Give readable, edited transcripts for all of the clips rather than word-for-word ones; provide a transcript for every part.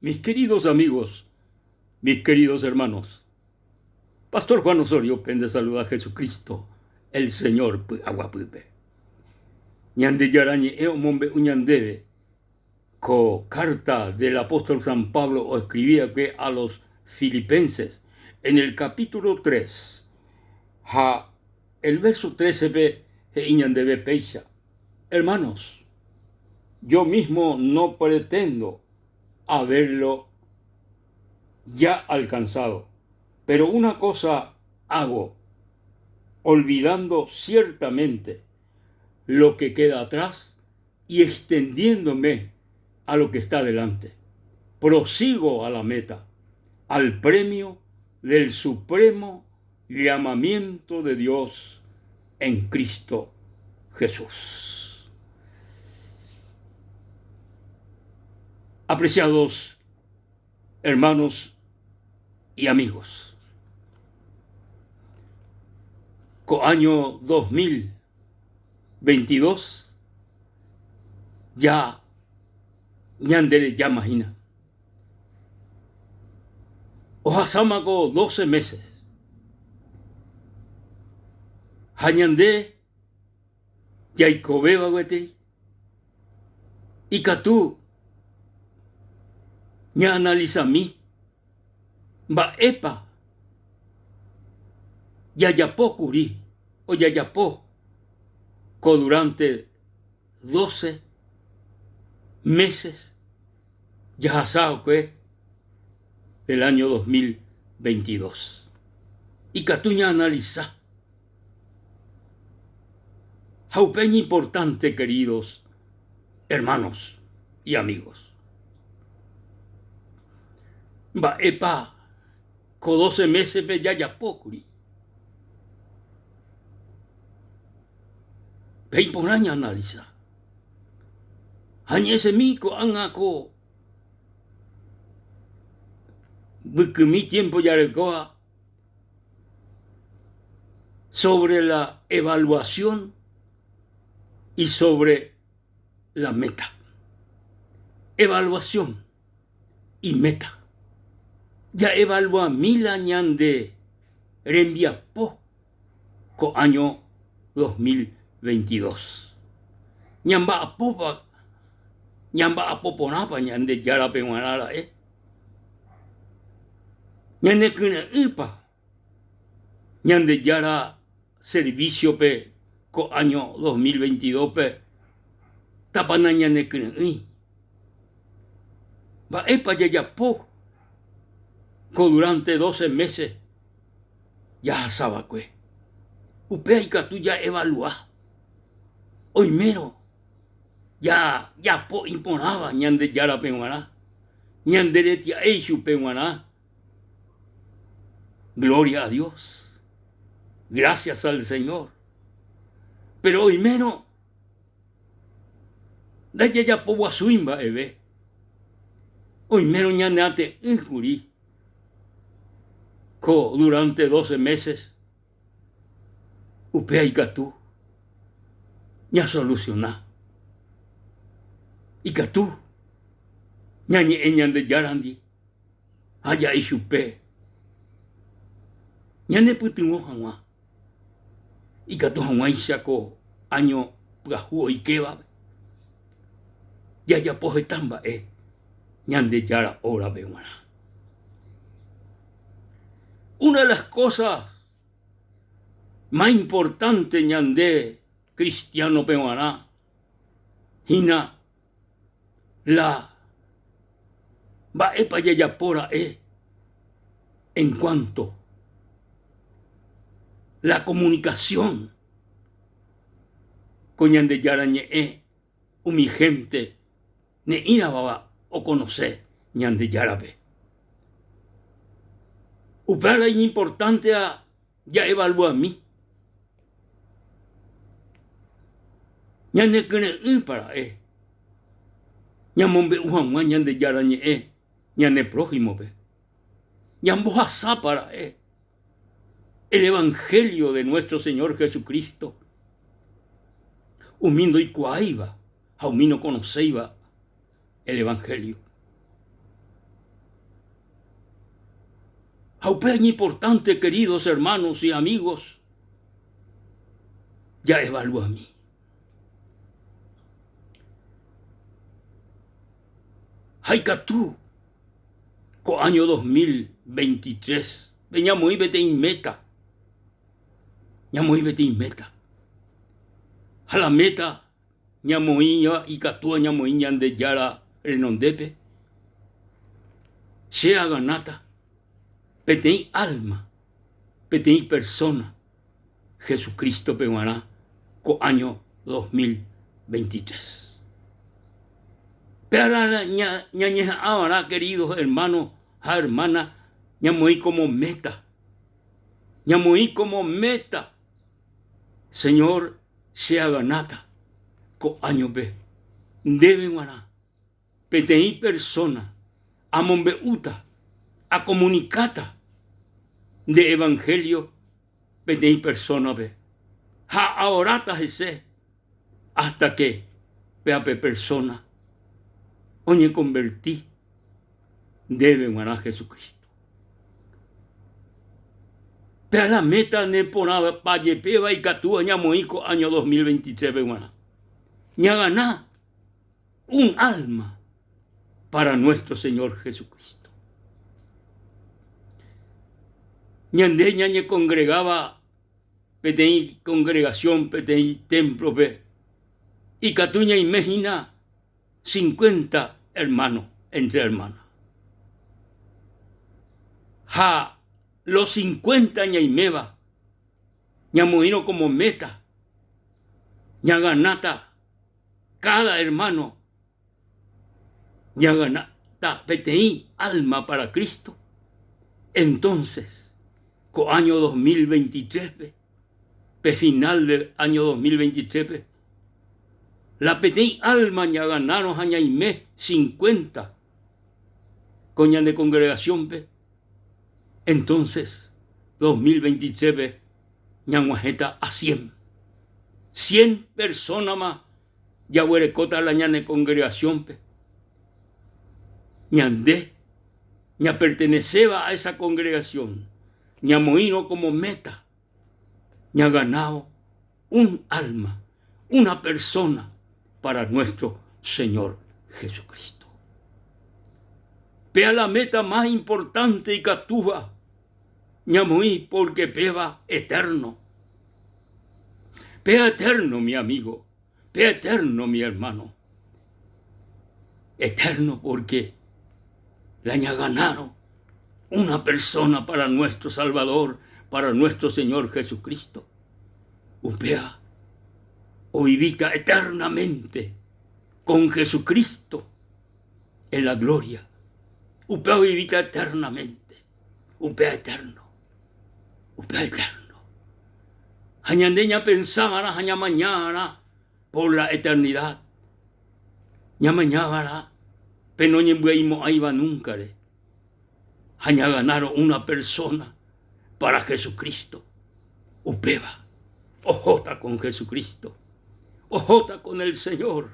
Mis queridos amigos, mis queridos hermanos, Pastor Juan Osorio pende saluda Jesucristo, el Señor py'aguapýpe. Ñandejára Ñe'ẽ omombe'u ñandéve ko carta del apóstol San Pablo oescribíakue a los Filipenses en el capítulo 3 ha el verso 13-pe he'i ñandéve péicha, Hermanos, yo mismo no pretendo haberlo ya alcanzado, pero una cosa hago, olvidando ciertamente lo que queda atrás y extendiéndome a lo que está delante. Prosigo a la meta, al premio del supremo llamamiento de Dios en Cristo Jesús. Apreciados hermanos y amigos, ko año 2022 ya ñanderejáma hína. Ohasáma ko doce meses ha ñande jaikovéva gueteri ikatu ñaanalisami mba'épa jajapo kuri o jajapo ko durante doce meses jahasa va'ekue del año 2022. Ikatu ñaanalisa. Ha upe iñimportante, queridos hermanos y amigos. Mba'épa ko doce mésepe jajapókuri? Pe iporã ñaanalisa. Ha ñe'ẽsemi ko'ág̃a ko mbykymi tiempo jarekóva sobre la evaluación y sobre la meta. Evaluación y meta. Ja'evaluami la ñande rembiapo ko áño 2022. Ñamba'apópa, ñamba'apo porãpa Ñandejárape g̃uarã ra'e? Ñanekyre'ỹpa Ñandejára servicio-pe ko áño 2022-pe? Tápa nañanekyre'ỹi. Mba'épa jajapo ko durante doce meses jahasa va'ekue. Upéva ikatu ja'evalua oimérõ jajapo iporãva Ñandejárape g̃uarã, ñanderetia'e ichupe g̃uarã. Gloria a Dios, gracias al Señor. Péro oimérõ ndajajapoguasúi mba'eve, oimérõ ñaneate'ỹ kuri Ko durante doce meses upéva ikatu ñasolusiona. Ikatu ñañe'ẽ Ñandejárandi ha ja'e chupe ñanepytyvõ hag̃ua ikatu hag̃uáicha ko áño pyahu oikévape jajapo heta mba'e Ñandejára órape g̃uarã. Una de las cosas más importante ñande cristiano-pe g̃uarã hína la mba'épa jajapo ra'e en cuanto la comunicación ko Ñandejára Ñe'ẽ umi hénte ne'ĩravava okonose Ñandejárape. Upéva iñimportánteva ja'evaluami. Ñanekyre'ỹpa ra'e ñamombe'u hag̃ua Ñandejára Ñe'ẽ ñane prójimope. Ñambohasápa ra'e el Evangelio de nuestro Señor Jesucristo umi ndoikuaáiva ha umi nokonoséiva el Evangelio. Ha upéva iñimportánte queridos hermanos y amigos, ja'evaluami. Ha ikatu ko áño 2023 pe ñamoĩ peteĩ méta, ñamoĩ peteĩ méta. Ha la méta ñamoĩva ikatúva ñamoĩ Ñandejára renondépe, che aganáta peteĩ álma, peteĩ persóna Jesucrístope g̃uarã ko áño 2023. Péarã ñañeha'ãva'erã queridos hermano ha hermana ñamoĩ como meta, ñamoĩ como meta Señor che aganáta ko áñope ndéve g̃uarã peteĩ persóna amombe'úta, akomunikáta nde evanhélio peteĩ persónape ha aoráta hese hasta ke péa pe persóna oñekonverti ndéve g̃uarã Jesucristo. Péa la méta neporãpa jepéva ikatúva ñamoĩ ko áño 2023-pe g̃uarã. Ñagana un alma para nuestro Señor Jesucristo. Ñande ñañekongregáva peteĩ congregación, peteĩ templo-pe, ikatu ñaime hína cincuenta hermano entre hermana. Ha los cincuenta ñaiméva ñamoĩrõ como meta ñaganáta káda ermáno ñaganáta peteĩ álma pára Cristo, entónses ko áño 2023-pe, pe finál del áño 2023-pe, la peteĩ álma ñaganárõ ha ñaime cincuenta ko ñane kongregasiónpe, entónses 2023-pe ñag̃uahẽta a cien. Cien persónama jaguerekóta la ñane kongregasiónpe. Ñande ñaperteneséva a esa kongregasión ñamoĩrõ kómo méta ñaganávo un álma, una persóna pára nuéstro Señor Jesucristo. Péa la méta más importante ikatúva ñamoĩ pórke péva etérno. Péa etérno mi amígo, péa etérno mi ermáno. Etérno pórke la ñaganárõ una persóna pára nuéstro Salvadór, pára nuéstro Señor Jesucristo, upéva ovivíta etérnamente con Jesucristo en la gloria. Upéva ovivíta eternamente. Upéva eterno. Upéva eterno. Ha ñande ñapensava'erã ha ñamaña'arã por la eternidad. Ñamañava'erã pe noñembyaimo'ãiva núnkare. Ha ñaganárõ una persona para Jesucristo. Upéva ohóta con Jesucristo. Ohóta con el Señor.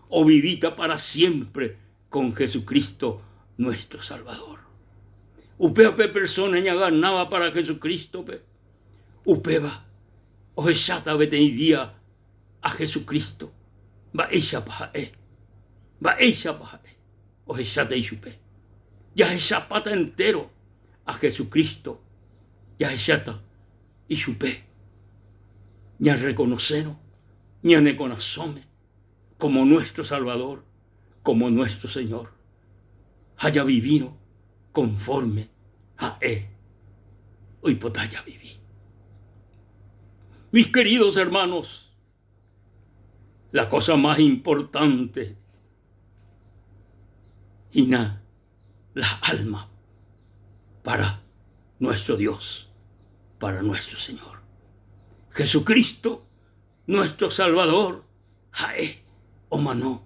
Ovivíta para siempre con Jesucristo nuestro Salvador. Upéva pe persóna ñaganáva para Jesucrístope, upéva ohecháta peteĩ día a Jesucristo mba'éichapa ha'e, mba'éichapa ha'e ohecháta ichupe. Jahechapáta entéro a Jesucristo, jahecháta ichupe ñarrekonosérõ ñane korasõme como nuestro Salvador, como nuestro Señor, ha javivírõ conforme Ha'e oipota javivi. Mis queridos hermanos, la cosa más importante hína las almas para nuestro Dios, para nuestro Señor. Jesucristo Nuestro Salvador ha'e omano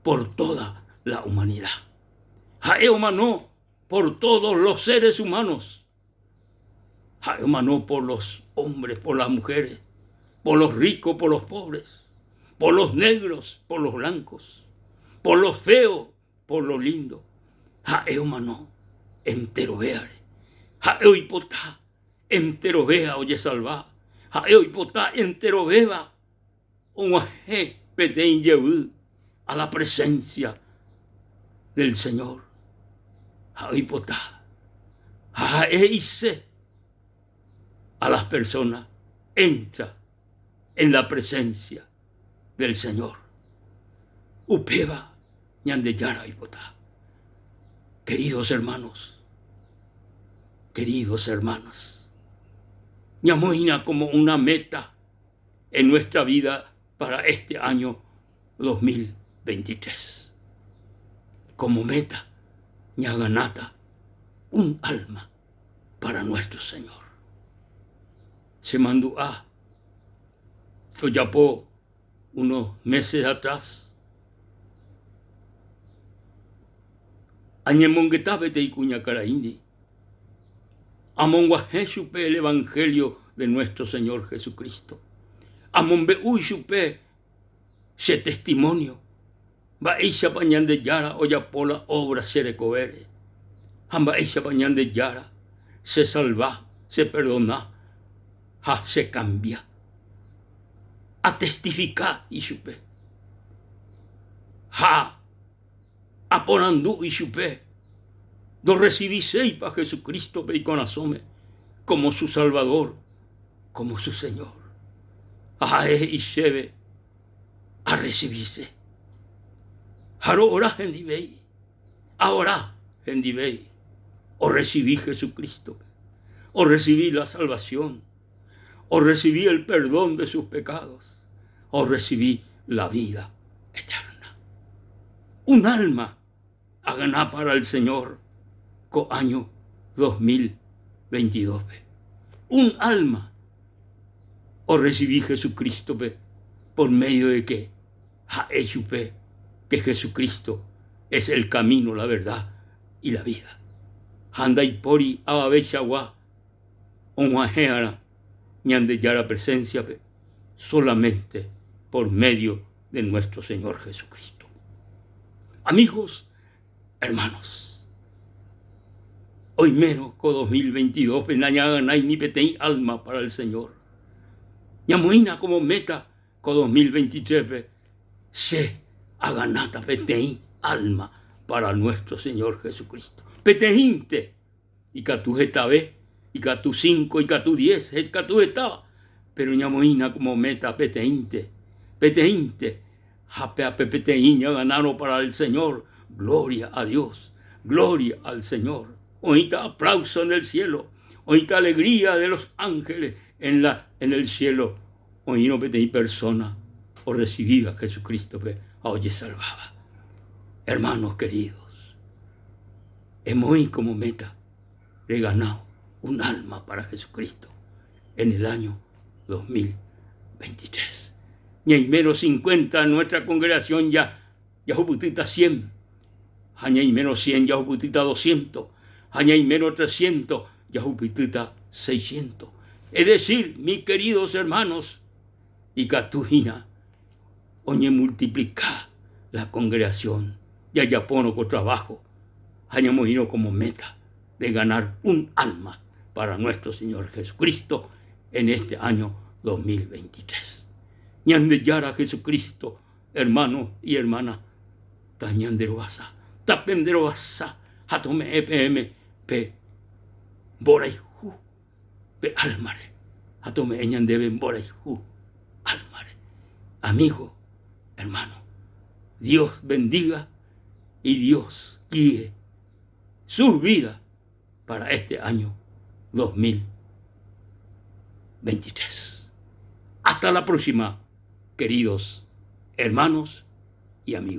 por toda la humanidad. Ha'e omano por todos los seres humanos. Ha'e omano por los hombres, por las mujeres, por los ricos, por los pobres, por los negros, por los blancos, por los feos, por lo lindo. Ha'e omano enterovéare. Ha'e oipota enterovéva ojesalva. Ha'e oipota enterovéva og̃uahẽ peteĩ jevy a la presencia del Señor. Ha'e oipota ha ha'e he'ise a las personas entra en la presencia del Señor. Upéva Ñandejára oipota. Queridos hermanos, queridos hermanas, ñamoĩna como una meta en nuestra vida para este año 2023. Como meta, ñaganáta un alma para nuestro Señor. Chemandu'a ojapo unos meses atrás añemongeta peteĩ kuñakaraíndi, amog̃uahẽ chupe el Evangelio de nuestro Señor Jesucristo, amombe'u ichupe che testimonio mba'éichapa Ñandejára ojapo la obra che rekovére ha mba'éichapa Ñandejára chesalva, cheperdona ha chekambia. Atestifika ichupe ha aporandu ichupe ndorresiviséipa Jesucrístope ikorasõme como su Salvador, como su Señor. Ha ha'e he'i chéve arresivise. Ha ro'ora hendivei, aora hendivei, orresivi Jesucrístope, orresivi la salvación, orresivi el perdón de sus pecados, orresivi la vida eterna. Un alma agana para el Señor ko año 2022-pe. Un alma orresivi Jesucristo-pe por medio de que ha'e chupe que Jesucristo es el camino, la verdad y la vida. Ha ndaipóri avaveichagua og̃uahẽ'arã Ñandejára presencia-pe solamente por medio de nuestro Señor Jesucristo. Amigos, hermanos, oimérõ ko 2022-pe nañaganái ni peteĩ alma para el Señor, ñamoĩna como meta ko 2023-pe che aganáta peteĩ alma para nuestro Señor Jesucristo. Peteĩnte Ikatu hetave, ikatu cinco, ikatu diez, ikatu hetáva, péro ñamoĩna kómo méta peteĩnte, peteĩnte, ha péape peteĩ ñaganárõ para el Señor, gloria a Dios, gloria al Señor. Oĩta aplauso en el cielo, oĩta alegría de los ángeles en la, en el cielo, oĩrõ peteĩ persona orrecibíva Jesucrístope ha ojesalváva. Hermanos queridos, Emoĩ como meta reganao un alma para Jesucristo en el año 2023. Ñaimérõ 50 nuestra congregación ja jahupytýta 100, ha ñaimérõ 100 jahupytýta 200, ha ñaimérõ 300 jahupytýta 600. Es decir, mis queridos hermanos, ikatu hína oñemultiplika la congregación jajapórõ ko trabajo ha ñamoĩrõ como meta de ganar un alma para nuestro Señor Jesucristo en este año 2023. Ñandejára Jesucristo, hermano y hermana, tañanderovasa, tapenderovasa ha tome'ẽ peẽme pe mborayhu pe álmare ha tome'ẽ ñandéve mborayhu álmare. Amigo, hermano, Dios bendiga y Dios guíe sus vidas para este año 2023. Hasta la próxima, queridos hermanos y amigos.